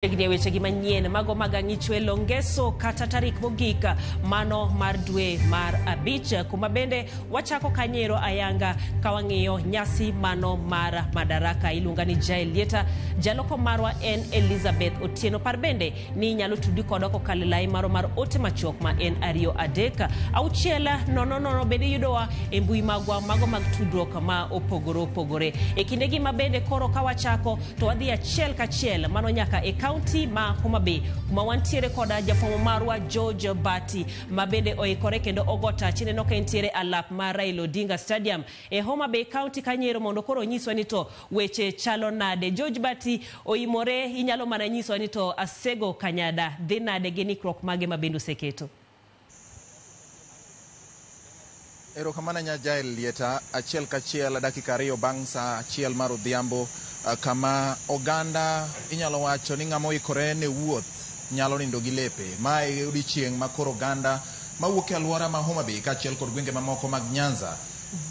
Chiegni e wechegi manyien mago mag ang'icho e Longeso kata tarik mogik mano mar dwe mar abich, kuma bende wachako kanyero ayanga ka wang'iyo nyasi mano mar Madaraka. Iluonga ni Jael Lieta, jaloko marwa en Elizabeth Otieno. Par bende ni inyalo tudi kodwa kokalo e lai marwa mar ote machuok ma en 23600. Bende iyudowa e mbui magwa mago mag tudruok ma opogore opogore. E kindegi ma bende koro ka wachako to wadhi achiel kachiel mano nyaka e kaunti ma Homa Bay, kuma wantiere koda jafwambo marwa George Bati ma bende oikore kendo ogo tach. Ineno ka entiere alap mar Raila Odinga Stadium e Homa Bay County kanyero mondo koro onyiswa ni to weche chalo nade. George Bati oimore, inyalo mana nyiswa ni to Asego Kanyada dhi nade gi nikruok mage ma bende oseketo. Erokamano nya Jael Lieta. Achiel kachiel dakika 2 bang' saa 1 mar odhiambo, kama oganda inyalo wacho ni ng'ama oikore ne wuoth nyalo nindo gi lepe. Ma e odiechieng' ma koro oganda mawuok e alwora ma Homa Bay kaachiel kod gwenge mamoko mag Nyanza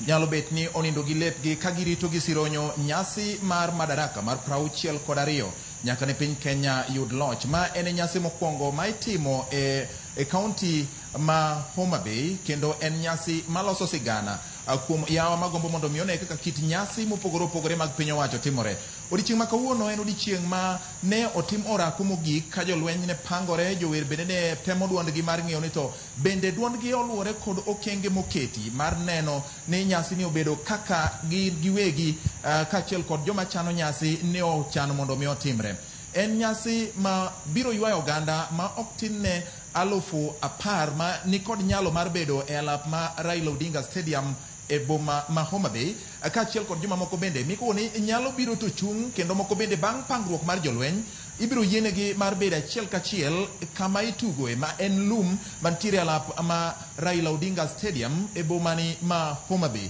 nyalo bet ni onindo gi lepgi ka girito gi sironyo nyasi mar Madaraka mar 62 nyaka ne piny Kenya yud loch. Ma en nyasi mokwongo ma itimo e kaunti ma Homa Bay, kendo en nyasi maloso sigana kuom yawa magombo mondo mi one kaka kit nyasi mopogore opogore mag piny owacho timore. Odiechieng' ma kawuono en odiechieng' ma ne otim orako mogik ka jolweny ne pangore, jower bende ne temo duondgi mar ng'iyo ni to bende duondgi oluwore kod okenge moketi mar neno ni nyasi ni obedo kaka gin giwegi kaachiel kod joma chano nyasi ne ochano mondo mi otimre. En nyasi ma biro ywayo oganda ma ok tin ne 10,000 ma nikod nyalo mar bedo e alap ma Raila Odinga Stadium e boma ma Homa Bay, kaachiel kod joma moko bende mikuo ni nyalo biro to chung', kendo moko bende bang' pangruok mar jolweny ibiro yienegi mar bedo achiel kachiel kama itugoe ma en lum mantiere alap ma Raila Odinga Stadium e bomani ma Homa Bay.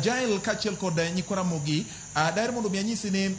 Jael kaachiel kod nyikwa Ramogi, daher mondo mi anyisi ni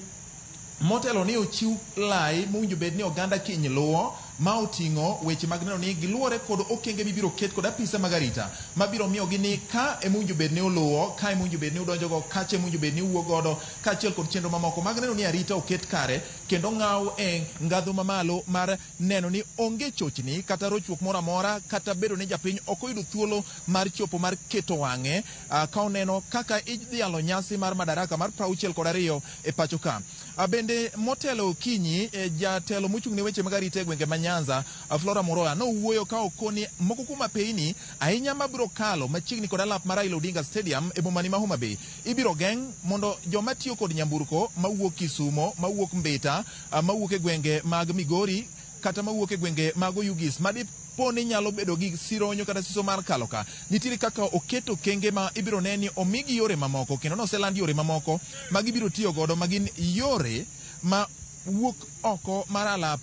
motelo ni ochiw lai mowinjo bed ni oganda kiny luwo ma oting'o weche mag neno ni giluwore kod okenge mibiro ket kod apisa mag arita mabiro miyogi ni ka emowinjo bed ni uluwo, ka emowinjo bed ni udonjogo, kacha emowinjo bed ni uwuok godo, kaachiel kod chenro mamoko mag neno ni arita oket kare kendo ng'aw e ngadho mamalo mar neno ni onge chochni kata rochruok moro amora kata bedo ni japiny ok oyudo thuolo mar chopo mar keto wang'e ka oneno kaka idhialo nyasi mar Madaraka mar 62 e pacho ka. Bende motelo okinyi, jatelo mochung' ne weche mag arita e gwenge ma Nyanza, Flora Moroa, nowuoyo ka okoni moko kuom apeyni ahinya mabiro kalo machiegni kod alap mar Raila Odinga Stadium e bomani ma Homa Bay ibiro geng' mondo joma tiyo kod nyamburko mawuok Kisumo, mawuok Mbita, mawuok e gwenge mag Migori kata mawuok e gwenge mag Oyugis madipo ni nyalo bedo gi sironyo kata siso mar kalo ka. Nitiere kaka oket okenge ma ibiro ne ni omigi yore mamoko, kendo noseland yore mamoko ma gibiro tiyo godo ma gin yore ma wuok oko mar alap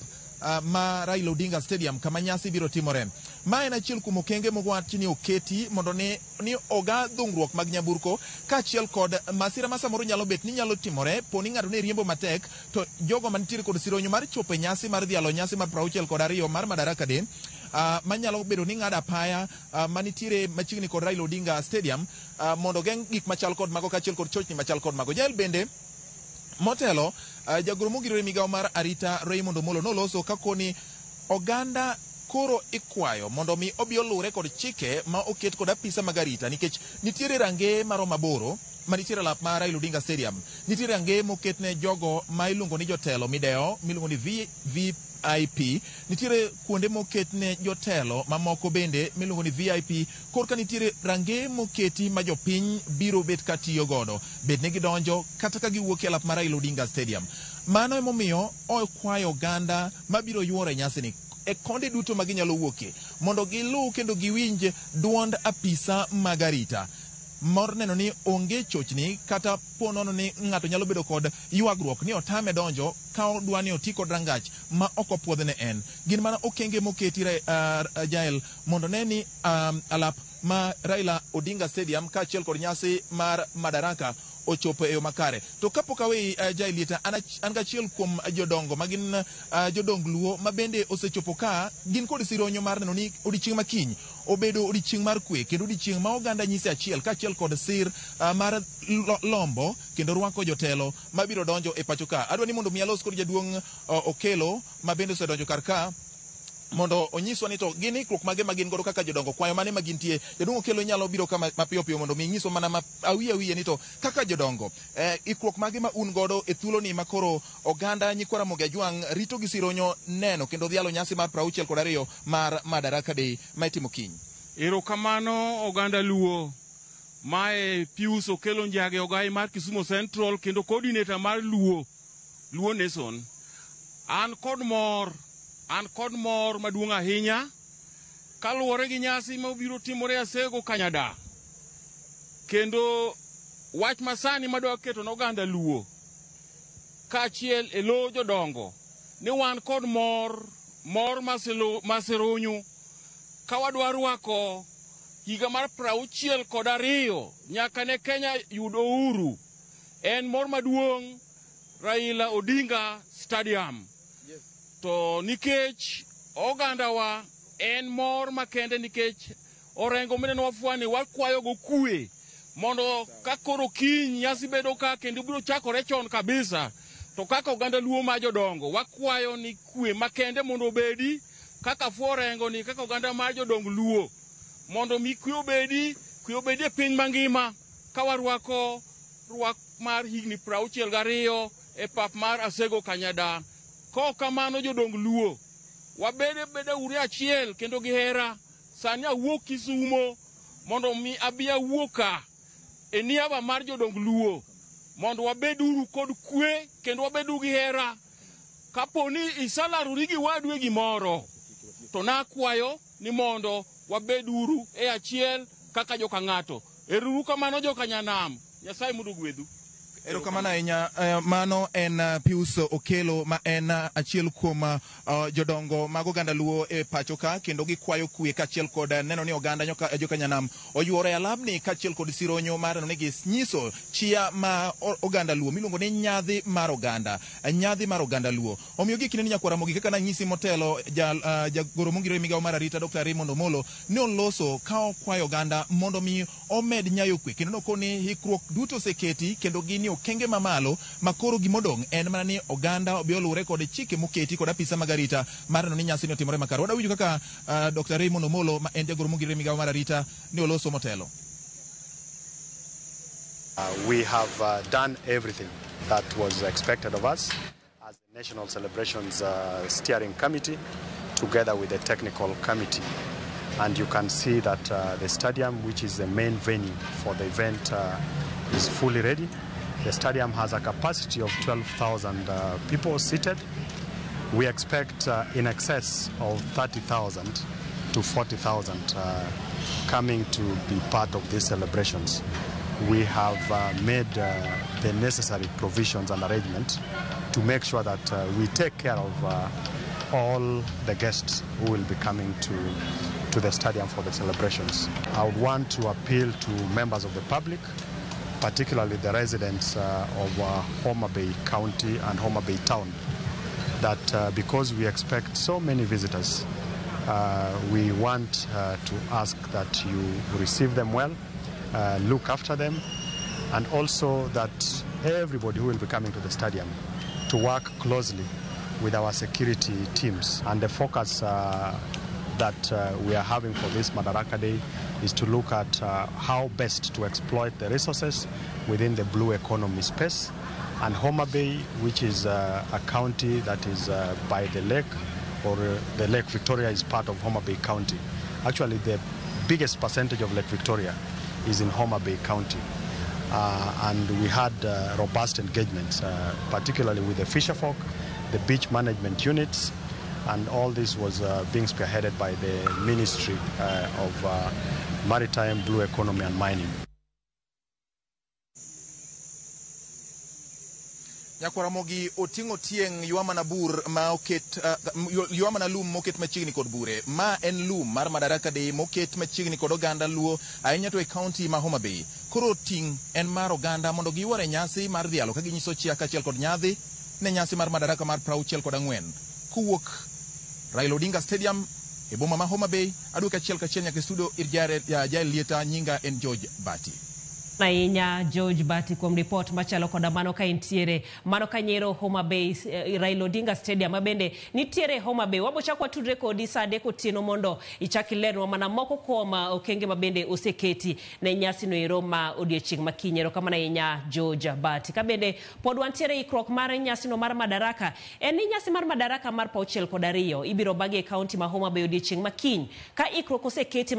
ma Raila Odinga Stadium kama nyasi biro timore. Ma en achiel kuom okenge mowach ni oketi mondo ni oga dhungruok mag nyamburko kaachiel kod masira ma samoro nyalo bet ni nyalo timore po ni ng'ato ne riembo matek to jogo mantiere kod sironyo mar chopo e nyasi mar dhialo nyasi mar 62 mar Madaraka Day, manyalo bedo ni ng'ado apaya manitiere machiegni kod Raila Odinga Stadium, mondo ogeng' gik machal kod mago kaachiel kod chochni machal kod mago. Jael bende motelo, jagoro mogirore migawo mar arita Raymond Omolo noloso kakoni oganda koro ikwayo mondo mi obi oluwre kod chike ma oket kod apisa mag arita, nikech nitiere rangeye maromo 8 manitiere alap mar Raila Odinga Stadium. Nitiere rangeye moket ne jogo ma iluongo ni jotelo mideo miluongo ni VVIP, nitiere kuonde moket ne jotelo mamoko bende miluongo ni VIP, korka nitiere rangeye moketi ma jopiny biro bet ka tiyo godo, bed ni gidonjo kata ka giwuok e alap mar Raila Odinga Stadium. Mano emomiyo okwayo oganda mabiro yuoro e nyasini e konde duto ma ginyalo wuokie mondo giluw kendo giwinj duond apisa mag arita mor neno ni onge chochni kata po nono ni ng'ato nyalo bedo kod ywagruok ni otame donjo ka odwa ni oti kod rangach ma ok opuodhne en. Gin mana okenge moketi, Jael, mondo ne ni alap ma Raila Odinga Stadium kaachiel kod nyasi mar Madaraka ochopo e yo makare. To kapok aweyi Jaelieta, an gachiel kuom jodongo magin jodong Luo ma bende osechopo ka gin kod sironyo mar neno ni odiochieng' makiny obedo odiochieng' mar kwe kendo odiochieng' ma oganda nyise achiel kaachiel kod sir mar lombo kendo rwako jotelo mabiro donjo e pacho ka. Adwa ni mondo mi alos kod jaduong' Okelo ma bende osedonjo kar ka mondo onyiswa ni to gin ikruok mage ma gin godo kaka jodongo, kwayo mane ma gintie. Jaduong' Okelo, inyalo biro ka mapiyo piyo mondo mi inyiswa mana awiye awiye ni to kaka jodongo ikruok mage ma un godo e thuoloni ma koro oganda nyikwa Ramogi Ajwang' rito gi sironyo neno kendo dhialo nyasi mar 62 mar Madaraka Day ma itimo kiny. Erokamano oganda Luo. Mae Pius Okelo Njage Ogai mar Kisumu Central kendo coordinator mar Luo Nation. An kod mor, an kod mor maduong' ahinya kaluwore gi nyasi mabiro timore Asego Kanyada. Kendo wach masani madwa keto ne oganda Luo kaachiel e lo jodongo ni wan kod mor, mor maserunyu ka wadwa rwako higa mar 62 nyaka ne Kenya yud uhuru. En mor maduong' Raila Odinga Stadium. Yes. To nikech ogandawa en mor makende nikech Orengo mineno wafwani wakwayo go kwe mondo ka koro kiny nyasi bedo ka kendo biro chakore chon kabisa. To kaka oganda Luo ma jodongo wakwayo ni kwe makende mondo obedi kaka fuo Orengo ni kaka oganda mar jodong Luo mondo mi kwe obedi e piny mangima ka warwako rwak mar higni 62 e pap mar Asego Kanyada. Kok kamano jodong Luo wabede beda uri achiel kendo gi hera. Sani awuok Kisumo mondo mi abi awuok ka e niaba mar jodong Luo mondo wabed uru kod kwe kendo wabedu gi hera. Kapo ni isalarori gi wadu e gimoro to nakwayo ni mondo wabed uru e achiel kaka joka ng'ato. Eruru kamano joka Nyanam. Nyasaye mondo ogwedhu. Erokamano ahinya. Mano en Pius Okelo ma en achiel kuom jodongo mag oganda Luo e pacho ka kendo gikwayo kwe kaachiel kod neno ni oganda joka Nyanam oyuoro e alabni kaachiel kod sironyo mar neno ni ginyiso chia ma oganda Luo miluongo ni nyadhi mar oganda, nyadhi mar oganda Luo. Omiyo gi kinde ni nyakwar Ramogi kaka nanyisi motelo jagoro mongirore e migawo mar arita Dr. Raymond Omolo ne oloso ka okwayo oganda mondo mi omed nyayo kwe kendo nokoni hikruok duto oseketi kendo gin okenge mamalo makoro gimodong' en mana ni oganda obi oluwre kod chike moketi kod apisa mag arita mar neno ni nyasi ni otimore makare. Wadwa winjo kaka Dr. Raymond Omolo ma en jagoro mongirore e migawo mar arita ne oloso motelo. We have done everything that was expected of us as the National Celebrations Steering Committee together with the Technical Committee. And you can see that the stadium, which is the main venue for the event, is fully ready. The stadium has a capacity of 12,000 people seated. We expect in excess of 30,000 to 40,000 coming to be part of these celebrations. We have made the necessary provisions and arrangements to make sure that we take care of all the guests who will be coming to the stadium for the celebrations. I would want to appeal to members of the public, particularly the residents of Homa Bay County and Homa Bay Town, that because we expect so many visitors, we want to ask that you receive them well, look after them, and also that everybody who will be coming to the stadium to work closely with our security teams. And the focus that we are having for this Madaraka Day is to look at how best to exploit the resources within the blue economy space. And Homa Bay, which is a county that is by the lake, or the Lake Victoria is part of Homa Bay County. Actually, the biggest percentage of Lake Victoria is in Homa Bay County. And we had robust engagements, particularly with the fisherfolk, the beach management units, and all this was being spearheaded by the Ministry of Maritime, Blue Economy and Mining. Nyakwaramogi oting'o tieng' ywa mana bur ma oket ywa mana lum moket machiegni kod bure. Ma en lum mar Madaraka Day moket machiegni kod oganda Luo ahinya to e kaunti ma Homa Bay. Koro ting' en mar oganda mondo giyware nyasi mar dhialo ka ginyiso chia kaachiel kod nyadhi ne nyasi mar Madaraka mar 64. Kowuok Raila Odinga Stadium e boma ma Homa Bay, aduoke achiel kachiel nyaka e studio ir Jael Lieta, nyinga en George Bati. Ahinya George Bati kuom ripot machalo koda mano ka intiere mano kanyero Homa Bay, Raila Odinga Stadium ma bende nitiere Homa Bay. Wabo chako watudre kodi saa 3 otieno mondo ichak ilernwa mana moko kuom okenge ma bende oseketi ne nyasi no ero ma odiochieng' ma kiny. Erokamano ahinya George Bati. Ka bende pod wantiere ikruok mar nyasi no mar Madaraka, en ni nyasi mar Madaraka mar 62 ibiro bagi e kaunti ma Homa Bay odiochieng' ma kiny ka ikruok oseketi.